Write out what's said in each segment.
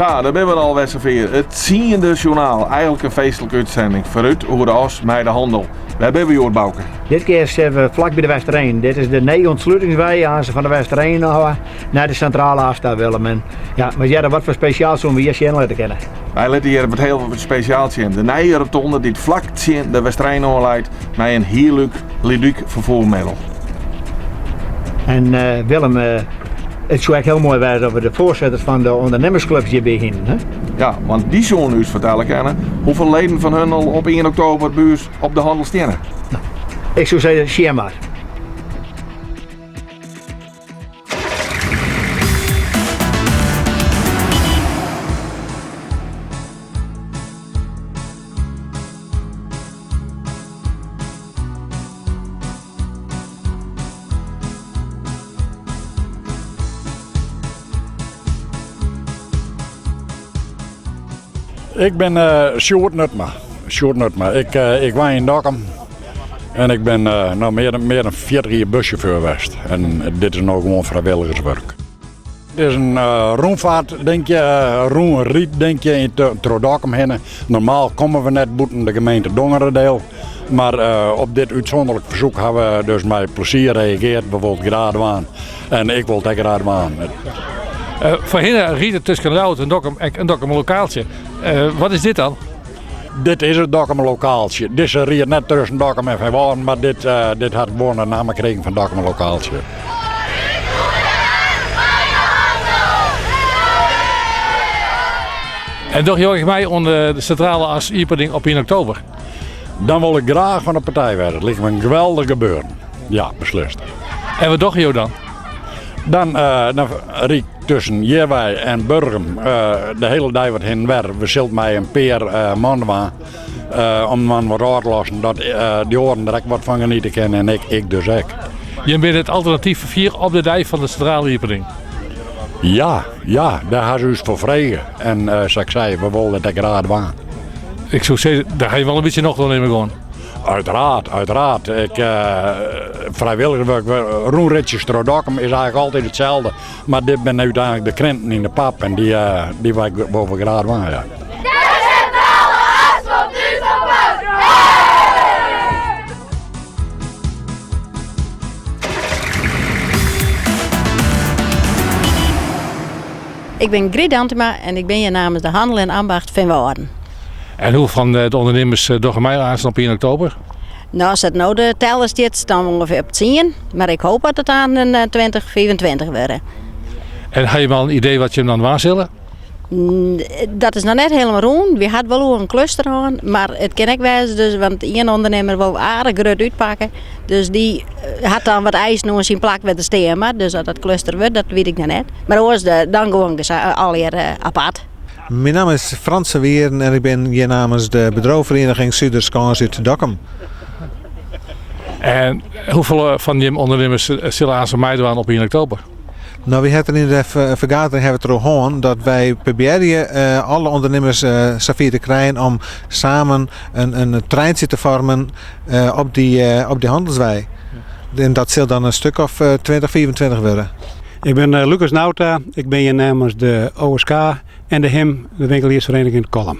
Sa, dêr binne we al wer safier. It tsiende sjoernaal, eigenlik in feestlike útsending. Foarút oer de as mei de hannel. Wêr binne we hjoed, Bauke? Dit kear sitte we flak by de Westereen. Dit is de nije ûntslutingswei aanst fan de Westereen ôf nei de Sintrale As ta, Willem. En ja, mar hearre, wat foar spesjaals soene we hjir sjen litte kinne? Wy litte hjir wat hiel spesjaals sjen. De nije rotonde dy't flak tsjin de Westereen oan leit mei in hiel ludyk ferfoermiddel. En Willem, it soe ek hiel moai wêze as we de foarsitters fan de ûndernimmersklups hjirby hienen, hè? Ja, want dy soene ús fertelle kinne hoefolle leden fan hun al op ien oktober by ús op de hannel steane. No, ik soe sizze, sjen mar. Ik bin Sjoerd Nutma. Sjoerd Nutma. Ik, ik wenje yn Dokkum en ik bin no mear dan, mear dan 40 jier bussjauffeur west. En dit is no gewoan frijwilligerswurk. It is in rûnfeart, dinkje, rûnryd, dinkje, troch Dokkum hinne. Normaal komme we net bûten de gemeente Dongeradeel, mar op dit útsûnderlik fersoek ha we dus mei plezier reageard. We wolle it graach dwaan en ik wol it ek graach dwaan. Foarhinne ried it tusken Ljouwert en Dokkum ek in Dokkumer lokaaltsje. Wat is dit dan? Dit is it Dokkumer lokaaltsje. Dizze ried net tusken Dokkum en Feanwâlden, mar dit, dit hat gewoan de namme krigen fan Dokkumer lokaaltsje. En dogge jo ek mei oan de Sintrale As iepening op ien oktober? Dan wol ik graach fan de partij wêze. It liket me in geweldich gebeuren. Ja, beslist. En wat dogge jo dan? Dan, dan ryd ik tusken hjirwei en Burgum de hiele dei wat hin en wer. We sille it mei in pear man dwaan om man wat ôf te lossen, dat dy oaren der ek wat fan geniete kinne en ik, ik dus ek. Jim binne it alternatyf ferfier op de dei fan de sintrale iepening? Ja, ja, dêr ha se ús foar frege. En sa't ik sei, we wolle it ek graach dwaan. Ik soe sizze, dêr ha je wol in bytsje nocht oan nimmen gewoan. Uiteraard, uiteraard. Ik, frijwilligerswurk, rûnritsjes troch Dokkum is eigenlik altyd itselde. Mar dit binne úteinlik de krinten yn de pap en dy, dy wolle we graach dwaan, ja. De Sintrale As komt ús op paad! Ik bin Griet Dantema en ik bin hjir namens de Hannel en Ambacht Feanwâlden. En hoe fan de ûndernimmers dogge mei aanst op ien oktober? No, sa't no de teller stiet, staan we ûngefear op tsien. Mar ik hoop dat it aan in 20, 25 wurde. En ha je al in idee wat jim dan dwaan sille? Dat is noch net hielendal rûn. Wy ha it wol oer in kluster hân, mar it kin ek wêze dus, want ien ûndernimmer wol aardich grut útpakke. Dus dy hat dan wat eisen oan syn plak wêr't er stean moat. Dus as dat kluster wurdt, dat wit ik noch net. Mar oars dan gewoan allegear apart. Myn namme is Frans van Wieren en ik bin hjir namens de bedriuwferieniging Suderskâns út Dokkum. En hoefolle fan jim ûndernimmers sille aanst meidwaan op ien oktober? No, wy hawwe it yn de fergadering hawwe it deroer hân dat wy probearje alle ûndernimmers safier te krijen om samen in treintsje te foarmen op dy, op dy hannelswei. En dat sil dan in stik of 20, 25 wurde. Ik bin Lucas Nauta, ik bin hjir namens de OSK en de HIM, de winkeliersferiening Kollum.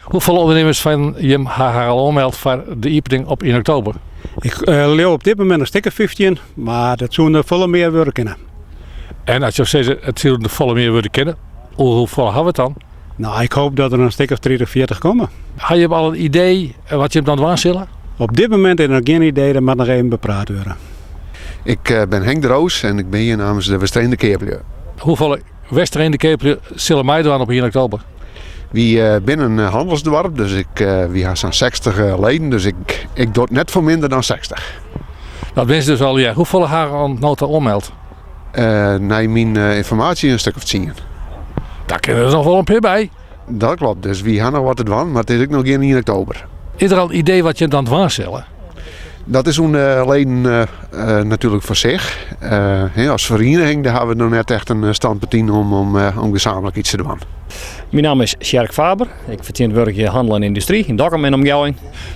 Hoefolle ûndernimmers fan jim ha har al oanmeld foar de iepening op ien oktober? Ik leau op dit momint in stik of 15, mar dat soene der folle mear wurde kinne. En as jo sizze it soene der folle mear wurde kinne, oer hoefolle ha we it dan? No, ik hoop dat der in stik of 30, 40 komme. Ha jim al in idee wat jim dan dwaan sille? Op dit momint is noch gjin idee, dat moat noch even bepraat wurde. Ik bin Henk de Roos en ik bin hjir namens de Westereender Keaplju. Hoefolle Westereender keaplju sille meidwaan op ien oktober? Wy binne in hannelsdoarp, dus ik, wy ha sa'n 60 leden, dus ik, ik doch it net foar minder dan 60. Dat binne se dus allegear. Hoefolle ha har oant no ta oanmeld? Nei myn ynformaasje in stik of tsien. Daar kinne der noch wol in pear by. Dat klopt, dus wy ha noch wat te dwaan, mar it is ek noch gjin ien oktober. Is der al in idee wat jim dan dwaan sille? Dat is ûnder de leden natuerlik foar sich. As ferieniging dêr ha we noch net echt in standpunt yn om gesamentlik iets te dwaan. Myn namme is Sjerk Faber. Ik fertsjintwurdigje hannel en yndustry yn Dokkum en omjouwing.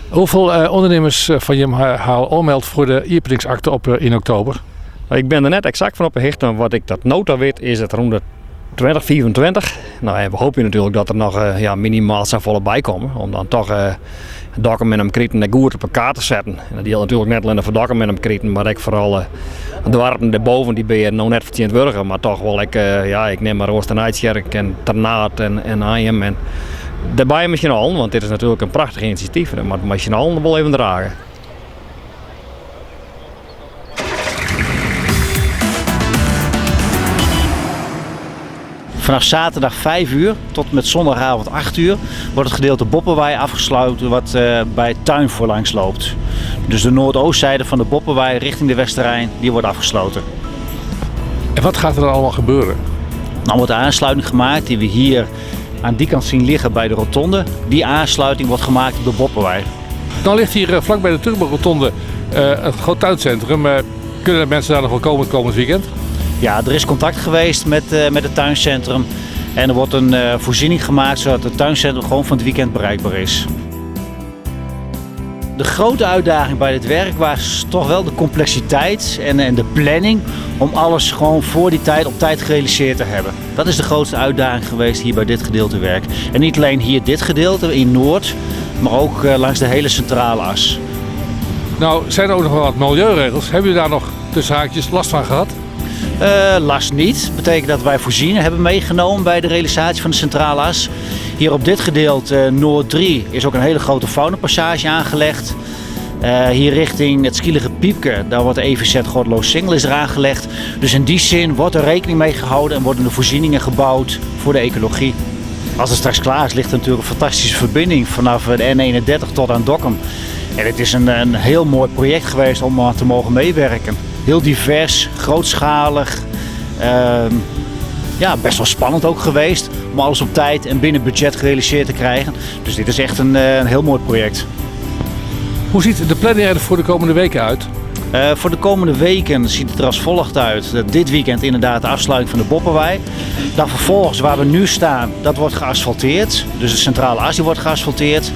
Hoefolle ûndernimmers fan jim ha al oanmeld foar de iepeningsakte op ien oktober? Ik bin der net eksakt fan op 'e hichte, mar wat ik tot no ta wit is dat rûn de. 2025. Nou, en we hoopje natuerlik dat der noch ja, minimaal safolle by komme. Om dan toch Dokkum en omkriten goed op de kaart te setten. En dat jildt natuerlik net allinnich foar Dokkum en omkriten, mar ek foar alle doarpen dêrboven dy't by no net fertsjintwurdige, mar toch wol ek, ja, ik nim mar Easternijtsjerk en Ternaard en Anjum en dêrby mei syn allen, want dit is natuerlik in prachtich inisjatyf en dat moat mei syn allen wol even drage. Vanaf zaterdag 5 uur tot en met zondagavond 8 uur wordt het gedeelte Boppewei afgesloten wat eh, bij Tuin voorlangs loopt. Dus de noordoostzijde van de Boppewei richting de Westerijn, die wordt afgesloten. En wat gaat er dan allemaal gebeuren? Dan wordt de aansluiting gemaakt die we hier aan die kant zien liggen bij de rotonde. Die aansluiting wordt gemaakt op de Boppewei. Dan ligt hier eh, vlak bij de Turborotonde eh, het groot tuincentrum. Eh, kunnen de mensen daar nog wel komen het komend weekend? Ja, er is contact geweest met, met het tuincentrum. En er wordt een voorziening gemaakt zodat het tuincentrum gewoon van het weekend bereikbaar is. De grote uitdaging bij dit werk was toch wel de complexiteit en, en de planning om alles gewoon voor die tijd op tijd gerealiseerd te hebben. Dat is de grootste uitdaging geweest hier bij dit gedeelte werk. En niet alleen hier dit gedeelte in Noord, maar ook eh, langs de hele centrale as. Nou, zijn er ook nog wel wat milieuregels. Hebben jullie daar nog tussen haakjes last van gehad? Uh, last niet. Dat betekent dat wij voorzieningen hebben meegenomen bij de realisatie van de centrale as. Hier op dit gedeelte Noord 3 is ook een hele grote faunapassage aangelegd. Uh, hier richting het Schielige Piepke, daar wordt de EVZ Godloos Singel is er aangelegd. Dus in die zin wordt er rekening mee gehouden en worden de voorzieningen gebouwd voor de ecologie. Als het straks klaar is, ligt er natuurlijk een fantastische verbinding vanaf de N31 tot aan Dokkum. En het is een, een heel mooi project geweest om aan te mogen meewerken. Heel divers, grootschalig. Uh, ja, best wel spannend ook geweest om alles op tijd en binnen budget gerealiseerd te krijgen. Dus dit is echt een, eh, een heel mooi project. Hoe ziet de planning er voor de komende weken uit? Uh, voor de komende weken ziet het er als volgt uit. Dat dit weekend inderdaad de afsluiting van de Boppewei. Dan vervolgens waar we nu staan, dat wordt geasfalteerd. Dus de centrale as die wordt geasfalteerd.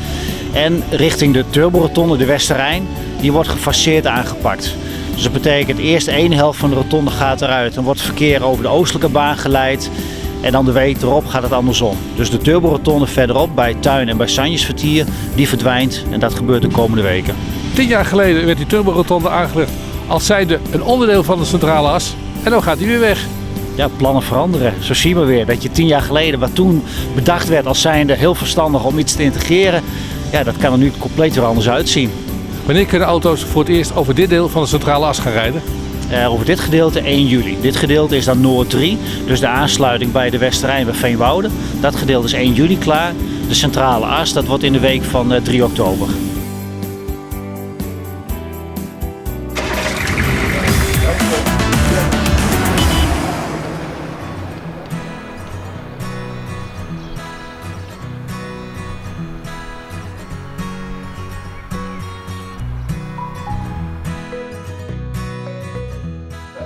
En richting de turborotonde, de Westerijn, die wordt gefaseerd aangepakt. Dus dat betekent eerst één helft van de rotonde gaat eruit. Dan wordt het verkeer over de oostelijke baan geleid. En dan de week erop gaat het andersom. Dus de turborotonde verderop bij Tuin en bij Sanjesvertier, die verdwijnt. En dat gebeurt de komende weken. Tien jaar geleden werd die turborotonde aangelegd als zijnde een onderdeel van de centrale as. En dan gaat die weer weg. Ja, plannen veranderen. Zo zien we weer dat je tien jaar geleden, wat toen bedacht werd als zijnde heel verstandig om iets te integreren, ja, dat kan er nu compleet weer anders uitzien. Wanneer kunnen auto's voor het eerst over dit deel van de centrale as gaan rijden? Uh, over dit gedeelte 1 juli. Dit gedeelte is dan Noord 3, dus de aansluiting bij de Westerijn bij Veenwouden. Dat gedeelte is 1 juli klaar. De centrale as dat wordt in de week van 3 eh, oktober.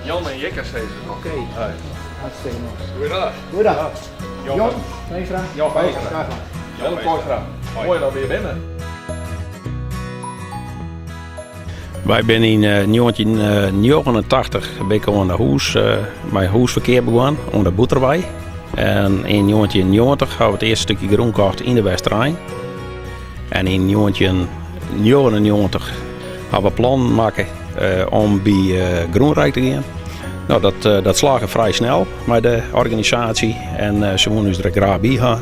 Jan en Jikke steeds. Oké. Okay. Hartstikke mooi. Goeiedag. Goeiedag. Jan, Jan Veenstra. Jan Veenstra. Jan Kooistra. Mooi dat we weer binnen. Wy binne yn 1989 bin ik oan de hûs, mei hûsferkeap begûn oan de Bûterwei. En yn 1990 hawwe we it earste stikje grûn kocht yn de Westerein. En yn 1999 hawwe we plannen makke om by Groenrijk te gean. No, dat, dat slagge frij snel mei de organisaasje en se woene ús der graach by ha.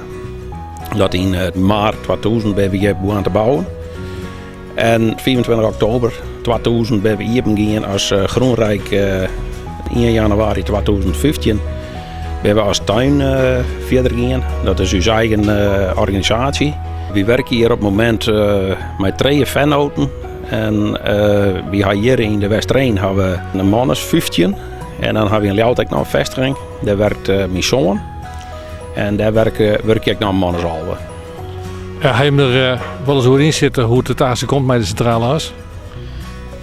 Dat yn maart 2000 binne we hjir begûn te bouwen. En 25 oktober 2000 binne we iepen gien as Groenrijk. 1 januari 2015 binne we as tuin fierder gien. Dat is ús eigen organisaasje. Wy wurkje hjir op it momint mei trije fennoaten. En wy ha hjir yn de Westereen ha we in man as 15. En dan ha we yn Ljouwert ek noch in festiging. Dêr wurket myn soan. En dêr wurkje ek noch in man as 11. Ha jim der wolris oer yn sitten hoe't it aanst komt mei de Sintrale As?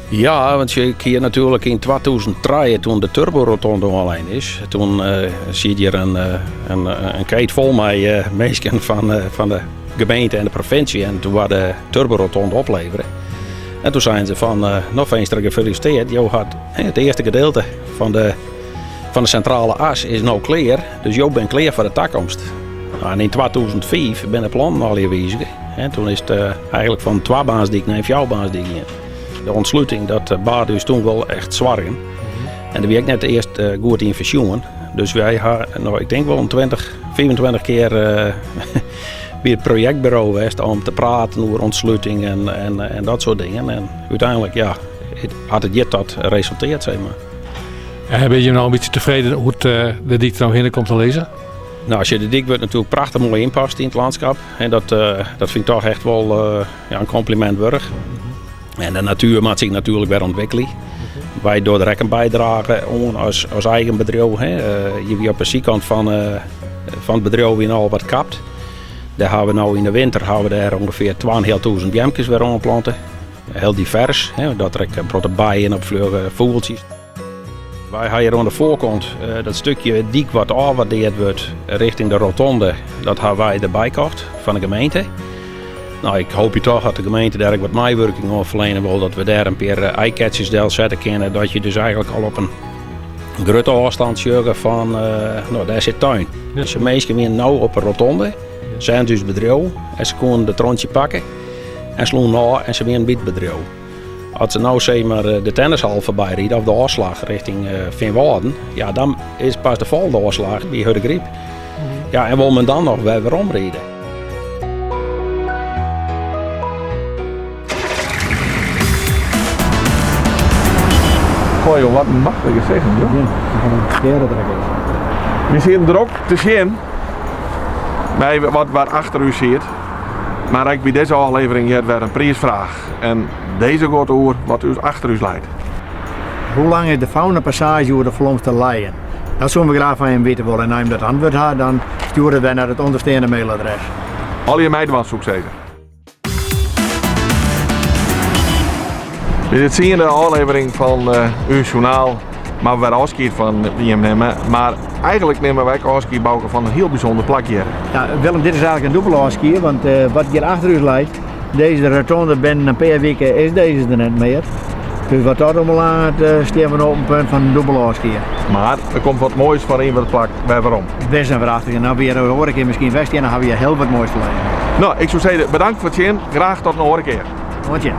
Ja, want ik hie natuerlik yn 2003, toen de turborotonde oanlein is, toen siet hjir in, in, in keet fol mei minsken fan, fan de gemeente en de provinsje en toen waard de turborotonde oplevere. En toen seinen se fan, no Veenstra gefelisiteerd, jo hat it earste gedeelte fan de. Fan de Sintrale As is no klear, dus jo binne klear foar de takomst. Nou, en yn 2005 binne de plannen allegear wizige. En toen is it eigenlik fan twabaansdyk nei in fjouwerbaansdyk gien. De ûntsluting, dat baarde ús toen wol echt soargen. En der wie ek net earst goed yn foarsjoen. Dus wy ha, no, ik tink wol in 20, 25 kear by it projektburo west om te praten oer ûntsluting en, en, en dat soart dingen. En úteinlik, ja, hat it hjir tot resulteard, sis mar. En binne jim no in bytsje tefreden hoe't de dyk der no hinne komt te lizzen? Nou, als je de dyk wurdt natuerlik prachtich moai ynpast yn it lânskip. En dat, dat fyn ik toch echt wol ja, in kompliment wurdich. En de natuer moat sich natuerlik wer ûntwikkelje. Wy dogge der ek in bydrage oan as, as eigen bedriuw. Hè. Hjir wie op de sydkant fan, fan it bedriuw wie al wat kapt. Dêr hawwe we no yn de winter hawwe we dêr ûngefear 2500 beamkes wer oanplante. Hiel divers, hè, dat der ek in protte bijen op fleane, fûgeltsjes. Wy ha hjir oan de foarkant dat stikje dyk wat ôfwaardeard wurdt rjochting de rotonde, dat ha wy derby kocht fan de gemeente. Nou, ik hoopje toch dat de gemeente dêr ek wat meiwurking oan ferliene wol, dat we dêr in pear eyecatchers delsette kinne, dat je dus eigenlik al op in grutte ôfstân sjogge fan, no, dêr sit tuin. Dus de minsken wiene no op de rotonde, seagen ús bedriuw en se koene de trontsje pakke en sloegen ôf en se wiene by it bedriuw. As se no sis mar de tennishal foarby ride of de ôfslach rjochting Feanwâlden, ja, dan is pas de folgjende ôfslach by Hurdegaryp. Ja, en wol men dan noch wer werom ride? Goh joh, wat in machtige gesichten joh. Ja, dat er is. We sieten der ek te sjen by wat wat achter ús siet. Mar ek by dizze ôflevering heart wer in priisfraach. En dizze giet oer wat ús achter ús leit. Hoe lang is de faunapassage oer de Flomster Leien? Dat soene we graach fan jim witte wolle en as jim dat antwurd ha, dan stjoer it wer nei it ûndersteande mailadres. Allegear meidwaan soe ik sizze. Dit is de tsiende ôflevering fan ús sjoernaal. Mar we wer ôfskied fan jim nimme. Mar eigenlik nimme wy ek ôfskied Bauke fan in hiel bysûnder plak hjir. Ja, Willem, dit is eigenlik in dûbel ôfskied, want wat hjir achter ús leit, dizze rotonde binnen in pear wike is dizze der net mear. Dus wat dat oanbelanget stean we no op in punt fan in dûbel ôfskied. Mar der komt wat moais foar yn it plak wer werom. Wis en wrachtich. En dan we hjir de oare kear miskien wer stean, dan ha we hjir hiel wat moais te lizzen. No, ik soe sizze bedankt foar it sjen. Graach tot in oare kear. Oant sjen.